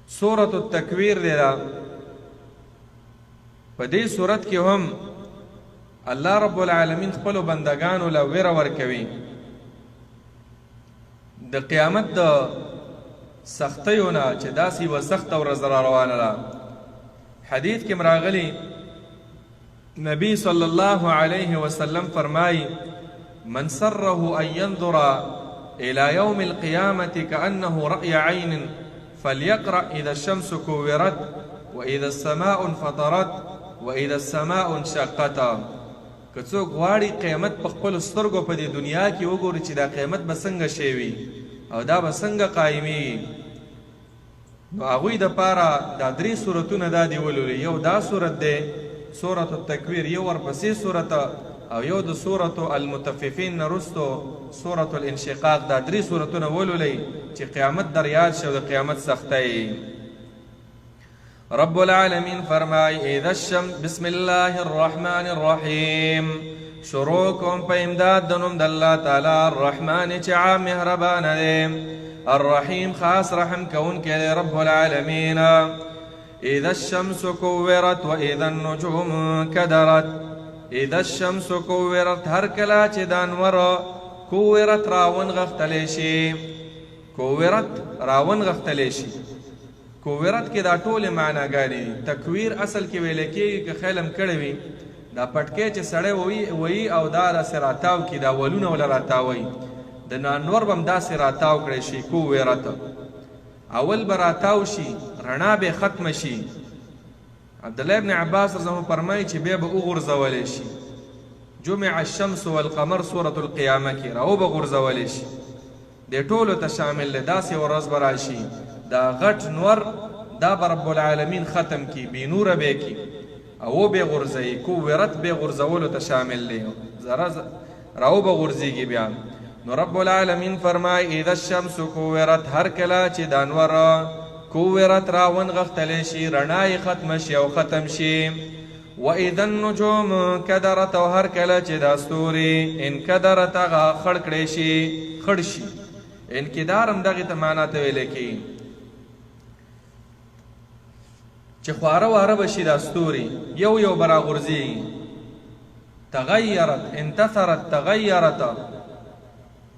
سورة التکویر دی دا. په دې سورت کې هم الله رب العالمین خپلو بندگانو له ویره ورکوي د قیامت د سختیو نه، چې داسې یوه سخته ورځ را روانه ده. حدیث کې راغلي، نبی صلی الله علیه وسلم فرمایي: من سره ان ينظر الى يوم القيامة كأنه رأي عين فليقرأ إذا الشمس كورت وإذا السماء انفطرت وإذا السماء انشقت. که څوک غواړي قیامت په خپلو سترګو په دې دنیا کې وګوري چې دا قیامت به څنګه شی وي او دا به څنګه قایمیږي، نو هغوی د پاره دا درې سورتونه دا دی ولولي. یو دا سورت دی، سورة التکویر، یو ورپسې سورت، او یو د سورة المطففین نه وروسته سورة الانشقاق. دا درې سورتونه ولولئ چې قیامت در یاد شي او د قیامت سختۍ. رب العالمین فرمای: اذا الشمس، بسم الله الرحمن الرحیم، شروع کوم په امداد د نوم د الله تعالی، الرحمن چې عام مهربان دی، الرحیم خاص رحم کوونکی دی رب العالمین. اذا الشمس كورت واذا النجوم كدرت. اذا الشمس كورت، هر کله چې د انور كورت راونغښتلی شي، كورت راونغښتلی شي. کوورت کې دا ټولې معناګانې دي. تکویر اصل کې ویل کېږي، که خیلم کړی وي، دا پټکی چې سړی وایي او دا داسې راتاو کړي، دا ولونه وله راتاوي، د نانور به هم داسې راتاو کړی شي. کوورت اول به راتاو شي، رڼا به ختمه شي. عبدالله ابن عباس رضی الله فرمایي چې بیا به وغورځولی شي. جمع الشمس والقمر، سورة القیامه کې راو به غورځولی شي. دې ټولو ته شامل دی. داسې ورځ به راشي، دا غټ نور دا به رب العالمین ختم کی، بې نوره به کی او به غورځوي. کوورت به غورځولو ته شامل دی، ذره راو به غورځېږي بیا. نو رب العالمین فرمای: اذا الشمس کوورت، هر کله چې د انور کوورت راونغښتلی شي، رڼا یې ختمه شي او ختم شي. واذا النجوم کدرت، او هر کله چې دا ستوري انکدرت، هغه خړ کړی شي، خړ شي. انکدار هم دغې ته معنا ته ویل کېږي چې خواره واره به شي دا ستوري، یو یو به راغورځېږي. تغیرت، انتثرت، تغیرت،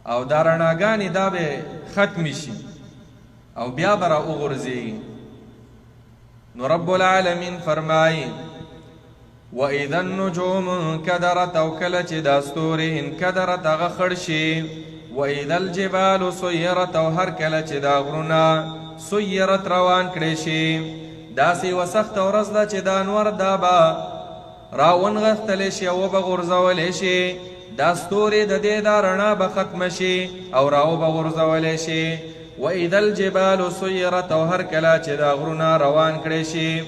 او دا رڼاګانې دا به ختمې شي او بیا به را وغورځېږي. نو رب العالمین فرمایي: واذا النجوم انکدرت، او کله چې دا ستوري انکدرت، هغه خړ شي. واذا الجبال سیرت، او هر کله چې دا غرونه سیرت، روان کړی شي. داسې یوه سخته ورځ ده چې دا انور دا به راونغښتلی شي او وبه غورځولی شي. دا ستوري د دې دا رڼا به ختمه شي او راو به غورځولی شي. واذا الجبال سیرت، او هر کله چې دا غرونه روان کړی شي،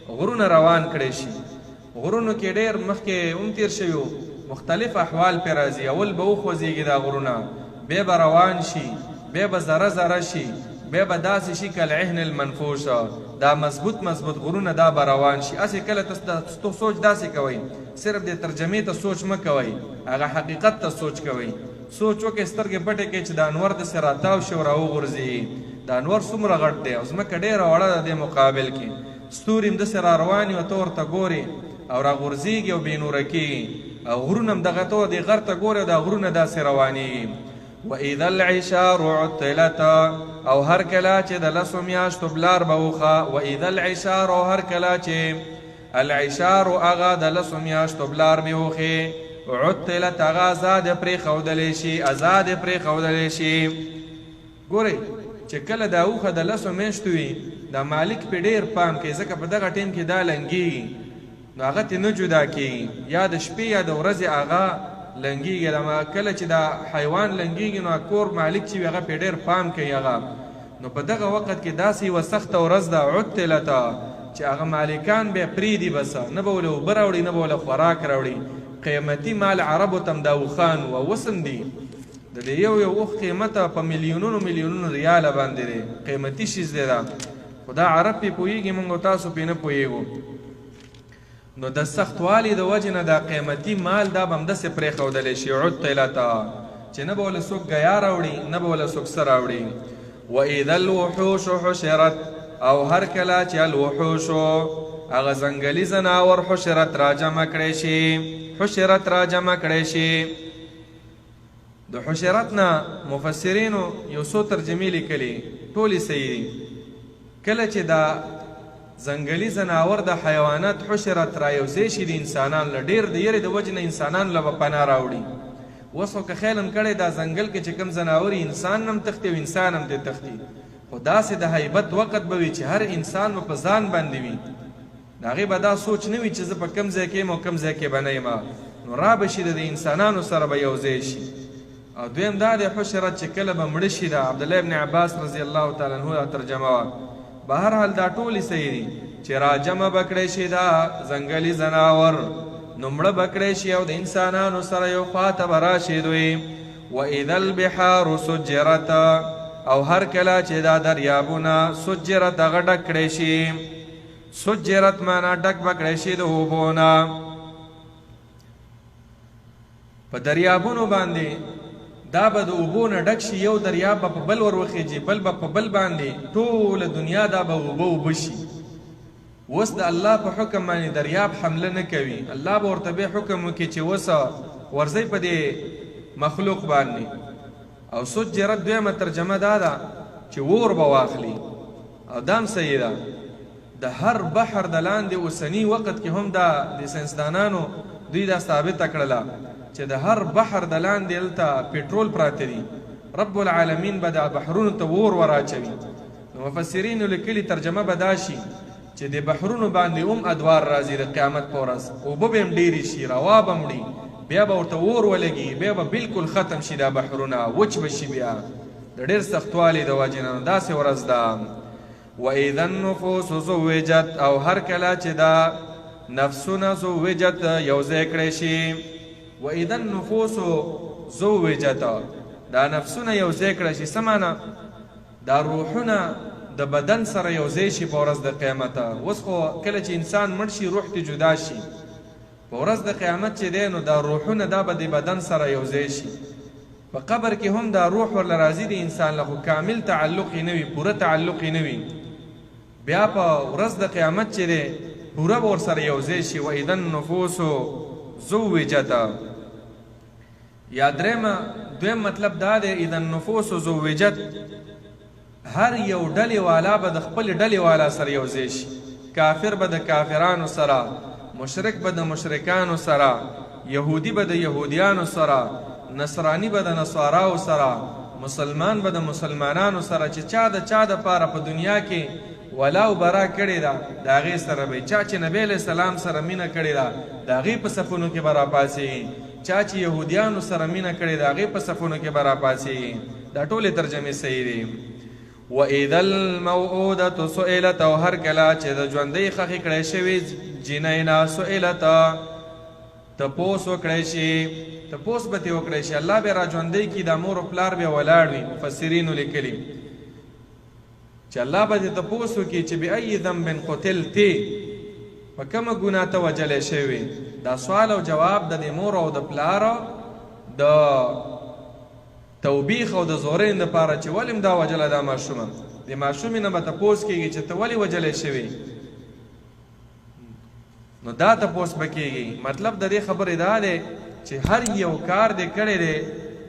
غرونه روان کړی شي. غرونو کې ډېر مخکې هم تیر شوي وو، مختلف احوال پرې راځي. اول به وخوځېږي دا غرونه، بیا به روان شي، بیا به ذره ذره شي، بیا به داسې شي کالعهن المنفوش. دا مضبوط مضبوط غرونه دا به روان شي. هسې کله ته سوچ داسې کوئ، صرف دې ترجمې ته سوچ مه کوئ، هغه حقیقت ته سوچ کوئ. سوچ وکړئ، سترګې پټې کړئ چې دا انور داسې راتاو شي او راوغورځېږي. دا انور څومره غټ دی او ځمکه ډېره وړه ده، دې مقابل کې ستوري هم داسې را روان وي او ته ورته ګورې او راغورځېږي او بې نوره کېږي، او غرونه هم دغه، ته دې غر ته ګورې او دا غرونه داسې روانېږي. واذا العشار عطلت، او هر کله چې د لسو میاشتو بلار به وخه. واذا العشار، او هر کله چې العشار، هغه د لسو میاشتو بلار به وخې، عطلت، هغه ازاد پرېښودلی شي، ازاد پرېښودلی شي. ګورئ چې کله دا اوښه د لسو میاشتو وي، دا مالک پې ډېر پام کوي، ځکه په دغه ټیم کې دا لنګېږي، نو هغه ترې نه جدا کېږي، یا د شپې یا د ورځې هغه لنګېږي. دا کله چې دا حیوان لنګېږي، نو کور مالک چې وي هغه پې ډېر پام کوي هغه. نو په دغه وخت کې داسې یوه سخته ورځ ده، عطلت، چې هغه مالکان به پرېږدي، بس نه به وله اوبه راوړي، نه به وله خوراک راوړي. قیمتي مال عربو ته هم دا اوښان وو او اوس هم دي. د دې یو یو اوښ قیمت په میلیونونو میلیونونو ریاله باندې دی، قیمتي شیز دی دا. خو دا عرب پې پوهېږي، موږ او تاسو پې نه پوهېږو. نو د سختوالي د وجې نه دا قیمتي مال دا به همداسې پرېښودلی شي، عطلت، چې نه به وله څوک ګیا راوړي، نه به وله څوک څه راوړي. واذا الوحوش حشرت، او هر کله چې الوحوش هغه ځنګلي ځناور حشرت را جمع کړی شي، حشرت را جمع کړی شي. د حشرت نه مفسرینو یو څو ترجمې لیکلي، ټولې صحیح دي. کله چې دا ځنګلي ځناور د حیوانات حشرت را یوځای شي د انسانانو له ډېر د یرې د وجې نه انسانانو له به پناه راوړي. اوس خو که خیال هم کړی دا ځنګل کې چې کوم ځناور انسان هم تښتي او انسان هم ترې تښتي، خو داسې د هیبت وخت به وي چې هر انسان به په ځان باندې وي، د هغې به دا سوچ نه وي چې زه په کوم ځای کې یم او کوم ځای کې به نه یم، نو را به شي د دې انسانانو سره به یو ځای شي. او دویم دا دی حشرت چې کله به مړه شي، دا عبدالله ابن عباس رضی الله تعالی عنه دا ترجمه وه. بهرحال دا ټولې صحیح دي چې راجمع به کړی شي دا ځنګلي ځناور، نو مړه به کړی شي او د انسانانو سره یو خوا ته به راشي دوی. واذا البحار سجرت، او هر کله چې دا دریابونه سجرت هغه ډک کړی شي، سجرت معنا ډک به کړی شي د اوبو نه. په دریابونو باندې دا به د اوبو نه ډک شي، یو دریاب به په بل ور وخیږي، بل به په بل باندې، ټوله دنیا دا به اوبه اوبه شي. اوس د الله په حکم باندې دریاب حمله نه کوي، الله به ورته بیا حکم وکړي چې اوس ورځئ په دې مخلوق باندې. او سجرت دویمه ترجمه دا ده چې اور به واخلي، او دا هم صحیح ده. د هر بحر د لاندې اوسني وخت کې هم دا د ساینسدانانو دوی دا ثابته کړله چې د هر بحر د لاندې هلته پټرول پراته دي، رب العالمین به د بحرونو ته اور وراچوي. نو مفسرینو لیکلي ترجمه به دا شي چې د بحرونو باندې هم ادوار راځي د قیامت په ورځ، اوبه به هم ډېرې شي، روا به مړي، بیا به ورته اور ولګي، بیا به بالکل ختم شي دا بحرونه، وچ به شي بیا د ډېر سختوالي د وجې نه. نو داسې ورځ ده. واذا النفوس زوجت، او هر کله چې دا نفسونه زوجت یو ځای کړی شي. واذا النفوس زوجت، دا نفسونه یو ځای کړی شي، څه معنا؟ دا روحونه د بدن سره یو ځای شي په ورځ د قیامت. اوس خو کله چې انسان مړ شي روح ته جدا شي، په ورځ د قیامت چې دی نو دا روحونه دا به د بدن سره یو ځای شي. په قبر کې هم دا روح ورله راځي د انسان له، خو کامل تعلق یې نه وي، پوره تعلق یې نه وي. بیا په ورځ د قیامت چې دی پوره به ورسره یو ځای شي. واذا النفوس زوجت، یا درېیمه دویم مطلب دا دی اذا النفوس زوجت، هر یو ډلې والا به د خپلې ډلې والا سره یو ځای شي. کافر به د کافرانو سره، مشرک به د مشرکانو سره، یهودي به د یهودیانو سره، نصرانی به د نصاراو سره، مسلمان به د مسلمانانو سره، چې چا د چا د پاره په دنیا کې ولا او برا کړې ده د هغې سره به، چا چې نبی علیه السلام سره مینه کړې ده د هغې په صفونو کې به راپاڅېږي، چا چې یهودیانو سره مینه کړې ده هغې په صفونو کې به راپاڅېږي. دا ټولې ترجمې صحیح دي. واذا الموءودة سئلت، او هر کله چې د ژوندۍ ښخې کړی شوې جینۍ نه سئلت تپوس وکړی شي، تپوس به ترې وکړی شي، الله به را ژوندۍ کړي، دا مور او پلار به ولاړ وي. مفسرینو لیکلي چې الله به دې تپوس وکړي چې بأي ذنب قتلتې، په کومه ګناه ته وژلی شوې. دا سوال او جواب د دې مور او د پلار د توبیخ او د زورین دپاره چې ولې دا وژله دا ماشومه، د ماشومې نه به تپوس کېږي چې ته ولې وژلی شوې، نو دا تپوس به کېږي. مطلب د دې خبرې دا دی چې هر یو کار دې کړی دی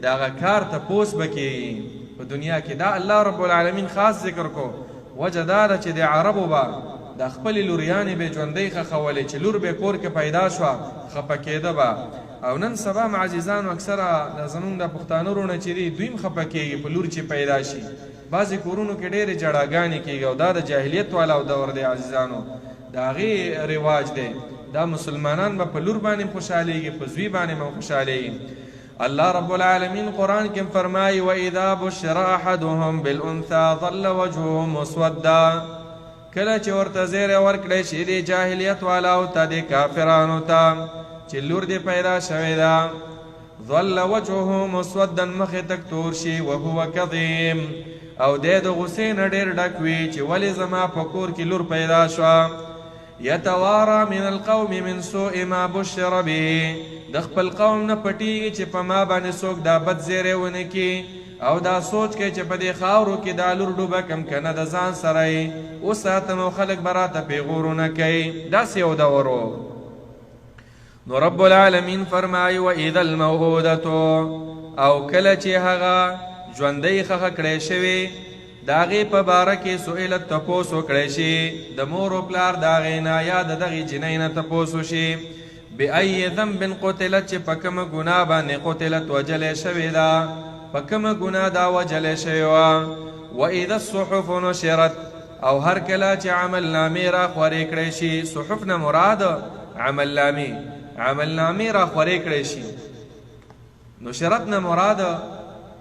د هغه کار تپوس به کېږي په دنیا کې. دا الله رب العالمین خاص ذکر کو، وجه دا ده چې د عربو به د خپلې لوریانې به ژوندۍ ښخولې، چې لور به کور کې پیدا شوه خفه کېده به. او نن سبا هم عزیزانو اکثره دا زمونږ د پښتانه وروڼه چې دي دوی هم خفه کېږي په لور چې پیدا شي. بعضې کورونو کې ډېرې جړاګانې کېږي، او دا د جاهلیت والاو دور دی عزیزانو، د هغې رواج دی. دا مسلمانان به په لور باندې هم خوشحالېږي، په زوی باندې هم خوشحالېږي. الله رب العالمین قرآن کې فرمایي واذا بشر احدهم بالانثى ظل وجهه مسودا، کله چې ورته زیری ورکړی شي دې جاهلیت والاو ته، دې کافرانو ته چې لور دې پیدا شوې ده، ظل وجهه مسودا، مخ یې تک تور شي، وهو کظیم، او دی د غصې نه ډېر ډک وي چې ولې زما په کور کې لور پیدا شوه. یتوارا من القوم من سوء ما بشر به، د خپل قوم نه پټیږي چې په ما باندې څوک دا بد زیری ونه کړي. او دا سوچ کوي چې په دې خاورو کې دا لور ډوبه کم که نه د ځان سره یې وساتم او خلک به راته پیغورونه کوي. داسې یو دور و. نو رب العالمین فرمایي و اذا الموءودة، او کله چې هغه ژوندۍ ښخه کړی شوې د هغې په باره کې سئلت تپوس وکړی شي، د مور او پلار د هغې نه یا د دغې جینۍ نه تپوس وشي، بأي ذنب قتلت، چې په کومه ګناه باندې قتلت وژلې شوې ده، په کومه ګناه دا وژلې شوې وه. واذا الصحف نشرت، او هر کله چې عمل نامې را خورې کړی شي، صحف نه مراد عمل نامې، عمل نامې را خورې کړی شي. نشرت نه مراد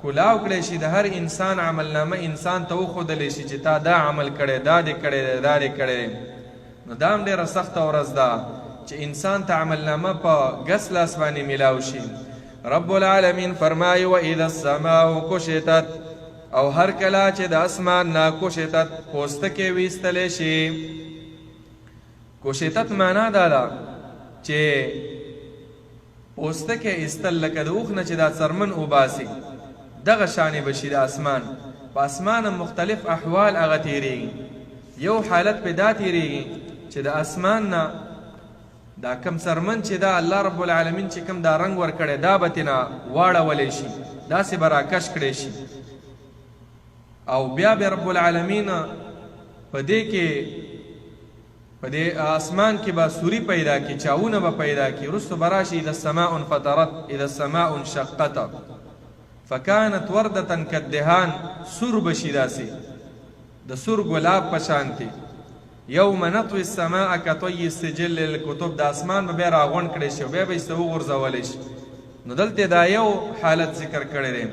کولاو کړی شي، د هر انسان عمل نامه انسان ته وښودلی شي چې تا دا عمل کړی، دا دې کړی دی، دا دې کړی دی. نو دا هم ډېره سخته ورځ ده چې انسان ته عمل نامه په ګس لاس باندې ملاو شي. رب العالمین فرمایي و اذا السماء کشطت، او هر کله چې د اسمان نه کشطت پوستکی ویستلی شي. کشطت معنا دا ده چې پوستکی ایستل لکه د اوښ نه چې دا څرمن وباسي دغه شانې به شي. د اسمان په اسمان هم مختلف احوال هغه تیریږي. یو حالت پې دا تیریږي چې د اسمان نه دا کم څرمن چې دا الله رب العالمین چې کم دا رنګ ورکړی دا به ترېنه واړولی شي، داسې به راکش کړی شي، او بیا به رب العالمین په دې کې په دې اسمان کې به سوري پیدا کی، چاونه به پیدا کی. وروسته به راشي اذا السماء انفطرت، اذا السماء انشقت فكانت وردة كالدهان، سور به شي داسې د سور ګلاب په شانتې. یوم نطوي السماء کطی السجل للکتب، د اسمان به بیا راغونډ کړی شي او بیا به یې څه وغورځولی شي. نو دلته دا یو حالت ذکر کړی دی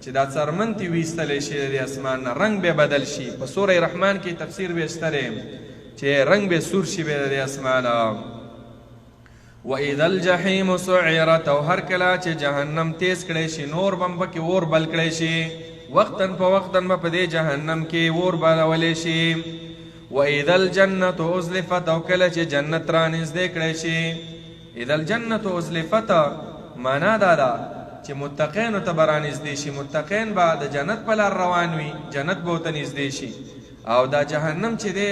چې دا څرمن ترې ویستلی شي د دې اسمان نه، رنګ به بدل شي. په سوره رحمان کې تفسیر به شته دی چې رنګ به سور شي به د دې اسمان. واذا الجحیم سعرت، او هر کله چې جهنم تیز کړی شي، نور به هم پکې اور بل کړی شي، وختاً په وختاً به په دې جهنم کې اور بلولی شي. واذا الجنة ازلفت، او کله چې جنت رانږدې کړی شي. اذا الجنة ازلفت معنا دا ده چې متقینو ته به رانږدې شي، متقین به د جنت په لار روان وي، جنت به ورته نږدې شي، او دا جهنم چې دی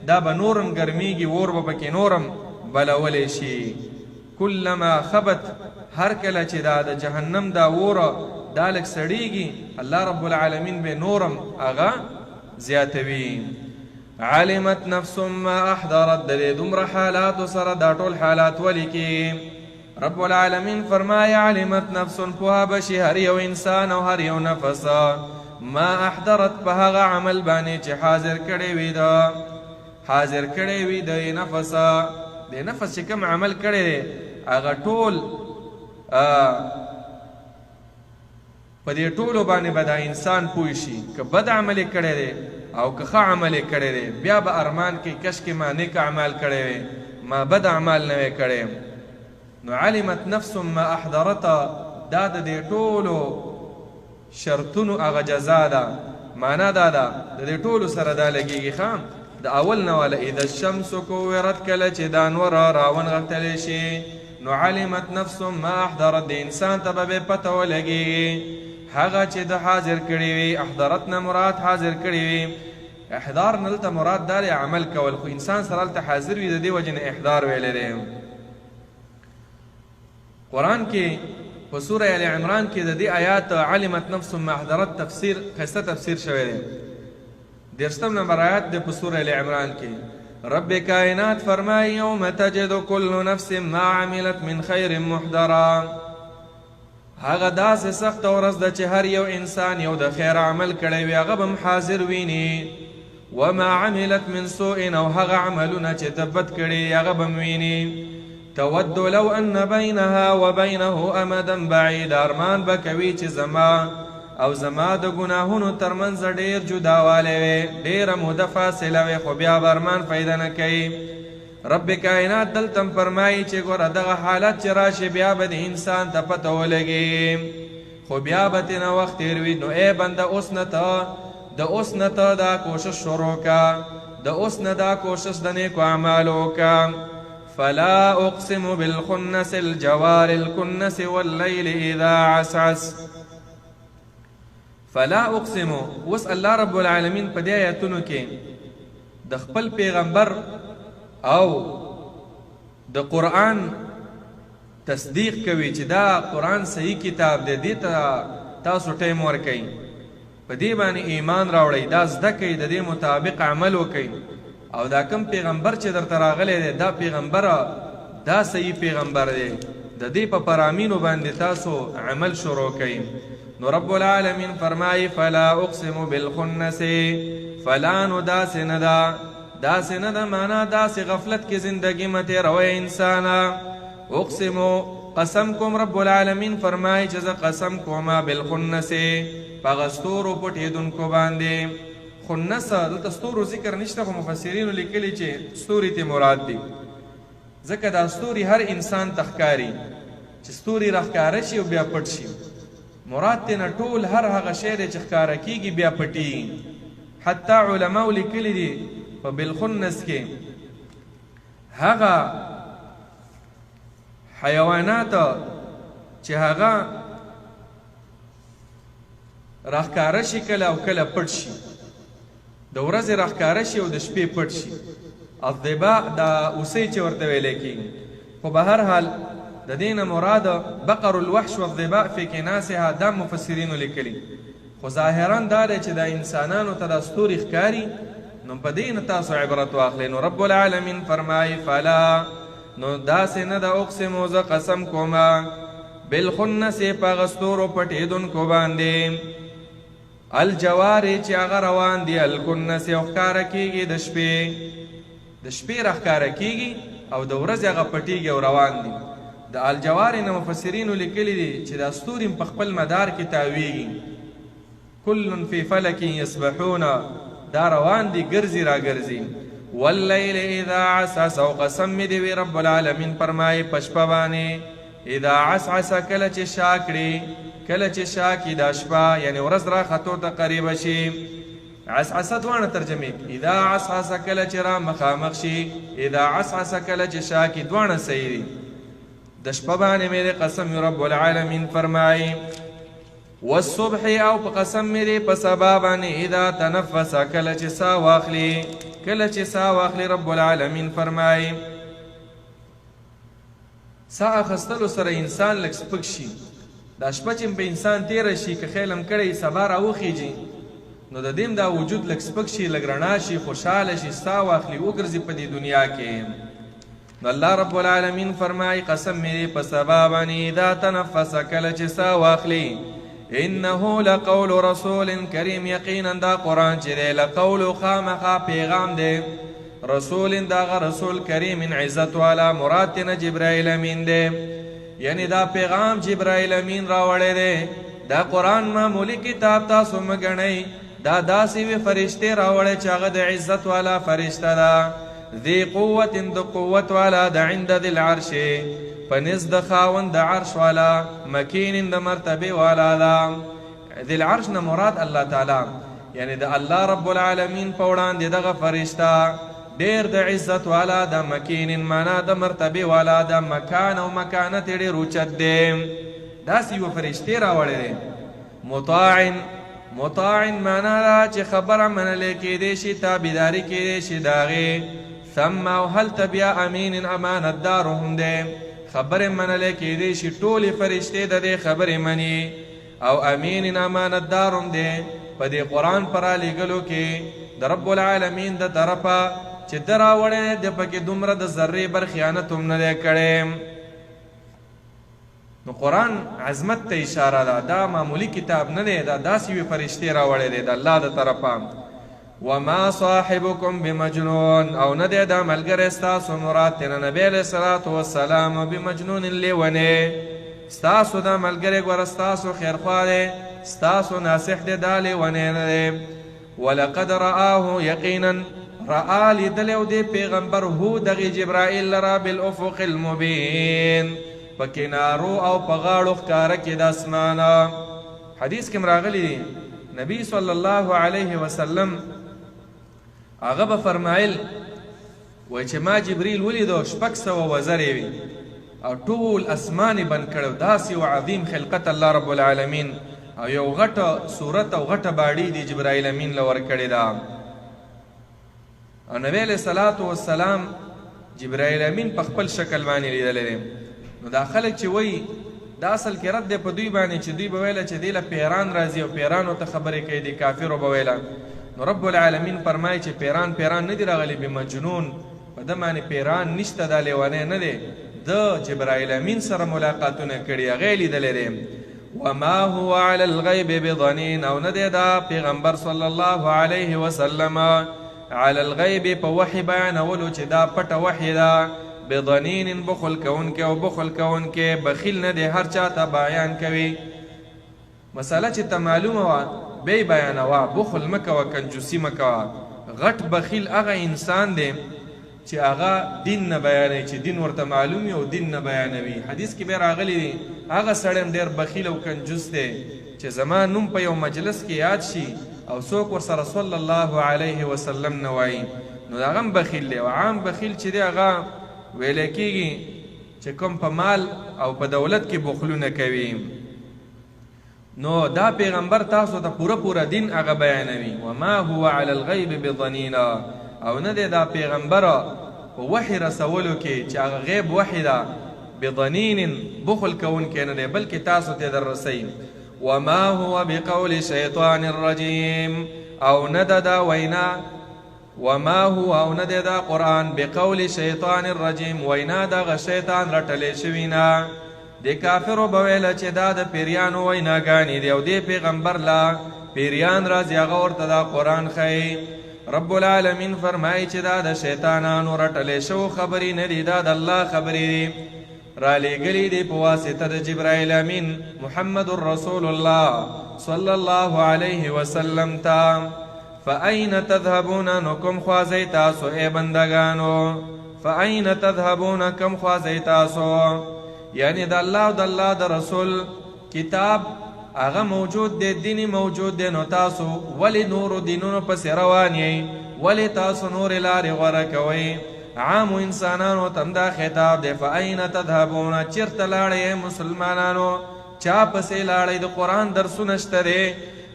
دا به نورم ګرمیږي، اور به پکې نورم بلولی شي. کلما خبت، هر کله چې دا د جهنم دا اور دا لږ سړیږي، الله رب العالمین به نورم هغه زیاتوي. علمت نفس ما احضرت، د دې دومره حالاتو سره دا ټول حالات ولې کېږي؟ رب العالمین فرمایي علمت نفس، پوهه به شي هر یو انسان او هر یو نفس ما احضرت، په هغه عمل باندې چې حاضر کړی وي، ده حاضر کړی وي د نفس، د نفس چې کوم عمل کړی دی هغه ټول په دې ټولو باندې به دا انسان پوه شي، که بد عمل یې کړی دی او که ښه عمل یې کړی دی، بیا به ارمان کوي کشکې ما نیک اعمال کړی وی، ما بد اعمال نه وی کړی. نو علمت نفس ما احضرت، دا د دې ټولو شرطونو هغه جزا ده. معنا دا ده د دې ټولو سره دا لګېږي. ښه د اول نه واله اذا الشمس کورت، کله چې دا نور راونغښتلی شي، نو علمت نفس ما احضرت، د انسان ته به بیا پته ولګېږي هغه چې د حاضر کړي وي. احضرت نه مراد حاضر کړي وي، احضار نه دلته مراد دا دی عمل کول، خو انسان سره هلته حاضر وي، د دې وجې نه احضار ویلی دی. قرآن کې په سوره آل عمران کې د دې آیات علمت نفس ما احضرت تفسیر ښایسته تفسیر شوی دی. دېرشتم نمبر آیات دی په سوره آل عمران کې. رب کائنات فرمایي یوم تجد کل نفس ما عملت من خیر محضرا، هغه داسې سخته ورځ ده چې هر یو انسان یو د خیر عمل کړی وي هغه به هم حاضر ویني، وما عملت من سوء، او هغه عملونه چې ده بد کړي هغه به هم ویني. تود لو ان بینها وبینه امدا بعیدا، ارمان به کوي چې زما او زما د ګناهونو ترمنځ ډیر جداوالی وي، ډیره موده فاصله وي، خو بیا به ارمان فایده نه کوي. رب کائنات دلته هم فرمایي چې ګوره دغه حالت چې راشي بیا به د انسان ته پته ولګي، خو بیا به ترېنه وخت تېر وي. نو ای بنده اوس نه ته د اوس نه ته دا کوشش شروع کا، د اوس نه دا کوشش د نیکو اعمالو وکړه. فلا اقسم بالخنس الجوار الكنس والليل اذا عسعس. فلا اقسم، اوس الله رب العالمین په دې آیتونو کې د خپل پیغمبر او د قرآن تصدیق کوي چې دا قرآن صحیح کتاب دی، دې ته تاسو ټایم ورکئ، په دې باندې ایمان راوړئ، دا زده کړئ، د دې مطابق عمل وکړئ، او دا کوم پیغمبر چې درته راغلی دی دا پیغمبر دا صحیح پیغمبر دی، د دې په فرامینو باندې تاسو عمل شروع کړئ. نو رب العالمین فرمایي فلا اقسم بالخنس، فلا نو داسې نه ده، داسې نه ده معنا داسې غفلت کې زندګي مه تېروئ انسانه. اقسم قسم کوم، رب العالمین فرمایي چې زه قسم کوم بالخنس په هغه ستورو پټېدونکو باندې. خنس دلته ستورو ذکر نشته، خو مفسرینو لیکلي چې ستوري ته مراد دي، ځکه دا ستوري هر انسان ته ښکاري چې ستوري راښکاره شي او بیا پټ شي. مراد ترې نه ټول هر هغه شی دی چې ښکاره کېږي بیا پټېږي. حتی علماو لیکلي دي په بالخنس کې هغه حیوانات چې هغه راښکاره شي کله او کله پټ شي، د ورځې راښکاره شي او د شپې پټ شي، الضباء دا اوسۍ چې ورته ویلی کېږي. خو به هر حال د دې نه مراد بقر الوحش والضباء فی کناسها، دا مفسرینو لیکلي، خو ظاهرا دا دی چې دا انسانانو ته دا ستوري ښکاري، نو په دې نه تاسو عبرت واخلئ. نو رب العالمین فرمایي فلا نو داسې نه ده اقسمو زه قسم کوم بالخنس په هغه ستورو پټېدونکو باندې، الجوارې چې هغه روان دي، الکنس او ښکاره کېږي د شپې، د شپې راښکاره کېږي او د ورځې هغه پټېږي او روان دي. د الجوارې نه مفسرینو لیکلي دي چې دا ستوري په خپل مدار کې تاویږي، کل فی فلک یسبحون، دا روان دي ګرځي راګرځي. واللیل اذا عسعس، او قسم مې دې وي رب العالمین فرمایي په شپه باندې، اذا عسعس کله چې شا کړي، کله چې شا کړي دا شپه، یعنې ورځ را ختو ته قریبه شي. عسعس دواړه ترجمې، اذا عسعس کله چې را مخامخ شي، اذا عسعس کله چې شا کړي، دواړه صحیح دي. د شپه باندې مې دې قسم رب العالمین فرمایي. والصبح او په قسم مې دې په سبا باندې، اذا تنفس کله چې سا واخلي، کله چې سا واخلي رب العالمین فرمایي. سا اخیستلو سره انسان لږ سپک شي، دا شپه چې په انسان تېره شي که خیال هم کړی سبا راوخیږي، نو د دې دا وجود لږ سپک شي، لږ رڼا شي، خوشحاله شي، سا واخلي، وګرځي په دې دنیا کې. نو الله رب العالمین فرمایي قسم مې دې په سبا باندې اذا تنفس کله چې سا واخلي، انه لقول رسول کریم، یقینا دا قرآن چې دی لقول خامخا پیغام دی، رسول دغه رسول کریم عزت والا، مراد ترې نه جبرائیل امین دی، یعنی دا پیغام جبرائیل امین راوړی دی. دا قرآن معمولی کتاب تاسو مه ګڼئ، دا داسې وي فرشتې راوړی چې هغه د عزت والا فرشته ده، ذی قوت د قوت والا د عند ذی العرش په نزد د خاوند د عرش والا، مکین د مرتبې والا ده. ذی العرش نه مراد الله تعالی، یعنی د الله رب العالمین په وړاندې دغه فرشته ډېر د عزت والا ده، مکین معنا د مرتبې والا ده، مکان او مکانت یې ډېر اوچت دی. داسې یوه فرشتې راوړی دی. مطاع، مطاع معنا دا چې خبره منلې کېدی شي، تابعداري کېدی شي د هغې. ثم او هلته بیا امین امانتدار هم دی، خبرې منلې کېدی شي، ټولې فرشتې د دې خبرې مني. او امین امانتدار هم دی په دې قرآن پر رالیږلو کې د رب العالمین د طرفه چې ده راوړی دی، ده پکې دومره د ذرې بر خیانت هم نه دی کړی. نو قرآن عظمت ته اشاره ده، دا معمولی کتاب نه دی، دا داسې یوې فرشتې راوړی دی د الله د طرفه. وما صاحبکم بمجنون، او نه دی دا ملګری ستاسو، مراد ترې نبی علیه الصلاة والسلام، بمجنون لیونی، ستاسو دا ملګری ګوره ستاسو خیرخواه دی، ستاسو ناصح دی، دا لیونی نه دی. ولقد رآه، یقینا رآ لیدلی او دی پیغمبر هو دغې جبرائیل لره بالافق المبین، په کنارو او په غاړو ښکاره کې د اسمان. حدیث کې راغلی دی نبی صلی الله علیه وسلم هغه به فرمایل وای چې ما جبرئیل ولیدو 600 وزرې وي او ټول اسمان یې بند کړی، داسې یو عظیم خلقت الله رب العالمین او یو غټه صورت او غټه باډي دی جبرائیل امین له ورکړې ده. او نبی علیہ الصلوۃ والسلام جبرائیل امین په خپل شکل باندې لیدلی دی. نو دا خلک چې وایي دا اصل کې رد دی په دوی باندې چې دوی به ویله چې دی له پیران راځي او پیرانو ته خبرې کوي، دی کافرو به ویله. نو رب العالمین فرمایي چې پیران پیران نه دي راغلي، بمجنون، په ده باندې پیران نشته، دا لیونی نه دی، ده جبرائیل امین سره ملاقاتونه کړي، هغه یې لیدلی دی. وما هو علی الغیب بضنین، او نه دی دا پیغمبر صلی الله علیه وسلم علی الغیب په وحی بیانولو چې دا پټه وحی ده، بضنین بخل کوونکی او بخل کوونکی، بخیل نه دی، هر چا ته بیان کوي. مسله چې ته معلومه وه بیا یې بیانوه، بخل مه کوه، کنجوسي مه کوه. غټ بخیل هغه انسان دی چې هغه دین نه بیانوي، چې دین ورته معلوم وي او دین نه بیانوي. حدیث کې بیا راغلي دي هغه سړی هم ډېر بخیل او کنجوس دی چې زما نوم په یو مجلس کې یاد شي او څوک ورسره صلی الله علیه وسلم نه وایي، نو هغه هم بخیل دی. او عام بخیل چې دی هغه ویلی کېږي چې کوم په مال او په دولت کې بخلونه کوي. نو دا پیغمبر تاسو ته پوره پوره دین هغه بیانوي. وما هو علی الغیب بضنین، او نه دی دا پیغمبر په وحی رسولو کې چې هغه غیب وحی ده، بضنین بخل کوونکی نه دی، بلکې تاسو ته در رسوي. وما هو بقول شیطان الرجیم، او نه ده دا وینا، وما هو او نه دی دا قرآن بقول شیطان الرجیم، وینا دغه شیطان رټلی شوي نه. د کافرو به ویله چې دا د پیریانو ویناګانې دي او دې پیغمبر لا پیریان راځي هغه ورته دا قرآن ښیي. رب العالمین فرمایي چې دا د شیطانانو رټلی شوو خبرې نه دي، دا د الله خبرې دي، رالیږلي دي په واسطه د جبرائیل امین محمد رسول الله صلی الله علیه وسلم ته. فأین تذهبون، نو کوم خوا ځئ تاسو ای بندګانو؟ فأین تذهبون، کوم خوا ځئ تاسو؟ یعنی د الله او د الله د رسول کتاب هغه موجود دی، دین موجود دی، نو تاسو ولې نورو دینونو پسې روان یئ؟ ولې تاسو نورې لارې غوره کوئ؟ عامو انسانانو ته هم دا خطاب دی، فأین تذهبون، چېرته لاړئ مسلمانانو؟ چا پسې لاړئ؟ د قرآن درسونه شته دی،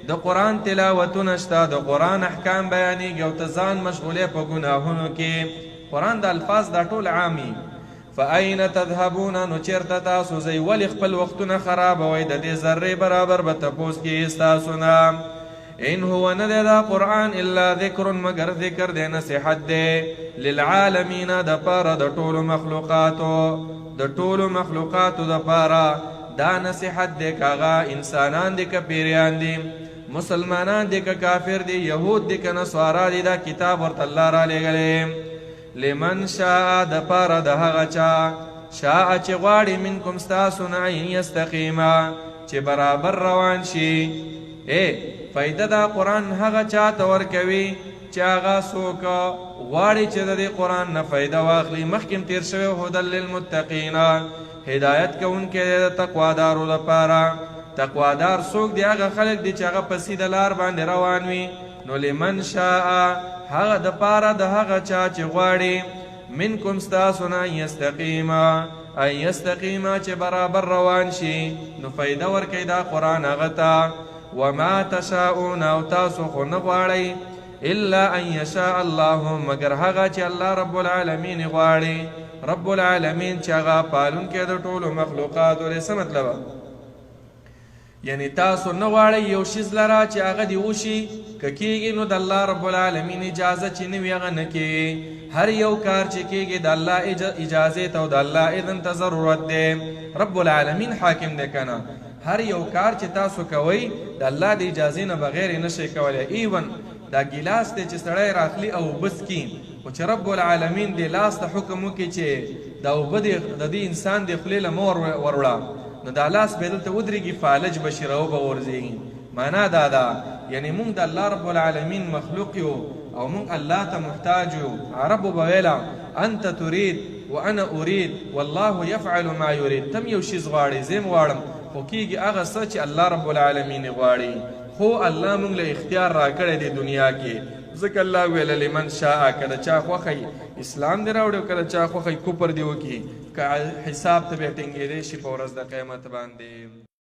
د قرآن تلاوتونه شته، د قرآن احکام بیانېږي او ته ځان مشغولې په ګناهونو کې. قرآن د الفاظ دا ټول عامي. فأین تذهبون، نو چېرته تاسو ځئ؟ ولې خپل وختونه خرابوئ؟ د دې ذرې برابر به تپوس کېږي ستاسو نه. ان هو نه دی دا قرآن الا ذکر، مګر ذکر دی، نصیحت دی، للعالمین د پاره د ټولو مخلوقاتو، د ټولو مخلوقاتو د پاره دا نصیحت دی، که هغه انسانان دي که پیریان دي، مسلمانان دي که کافر دي، یهود دي که نصارا دي، دا کتاب ورته الله رالیږلی. لمن شاء، د پاره د هغه چا، شاء چې غواړي، منکم ستاسو نه، ان یستقیما، چې برابر روان شي. ای فایده دا قرآن هغه چا ته ورکوي چې هغه څوک غواړي چې د دې قرآن نه فایده واخلي. مخکې هم تېر شوی، هدی للمتقین، هدایت کوونکی دی د تقوادارو لپاره. تقوادار څوک دی؟ هغه خلک دي چې هغه په سیده لار باندې روان وي. نو لمن شاء، هغه د پاره د هغه چا چې غواړي، منکم ستاسو نه، یستقیما، ان یستقیما، چې برابر روان شي، نو فایده ورکوي دا قرآن هغه ته. وما تشاءون، او تاسو خو نه غواړئ، الا ان یشاء الله، مګر هغه چې الله رب العالمین غواړي. رب العالمین چې هغه پالونکی د ټولو مخلوقاتو دی. څه مطلب؟ یعنی تاسو نه غواړئ یو شیز لره چې هغه دې وشي، که کېږي نو د الله رب العالمین اجازه چې نه وي هغه نه کېږي. هر یو کار چې کېږي د الله اجازې ته او د الله اذن ته ضرورت دی. رب العالمین حاکم دی که نه؟ هر یو کار چې تاسو کوئ د الله د اجازې نه بغیر یې نشئ کولی. ایون دا ګیلاس دی چې سړی راخلي او اوبه څکي، خو چې رب العالمین دې لاس ته حکم وکړي چې دا اوبه دې د دې انسان دې خولې له مه وروړه، نو دا لاس به دلته ودرېږي، فالج به شي، راوبه غورځېږي. معنا دا ده یعنی مونږ د الله رب العالمین مخلوق یو او مونږ الله ته محتاج یو. عربو به ویله انت ترید وانا ارید والله يفعل ما يريد. تم یو شیز غواړې، زه هم غواړم، خو کېږي هغه څه چې الله رب العالمین غواړي. خو الله مونږ له اختیار راکړی دی دنیا کې، ځکه الله ویل لمن شاء، که د چا خوښه اسلام دې راوړي او که د چا خوښه کفر دې وکړي، که حساب ته بیا ټینګېدی شي په ورځ د قیامت باندې.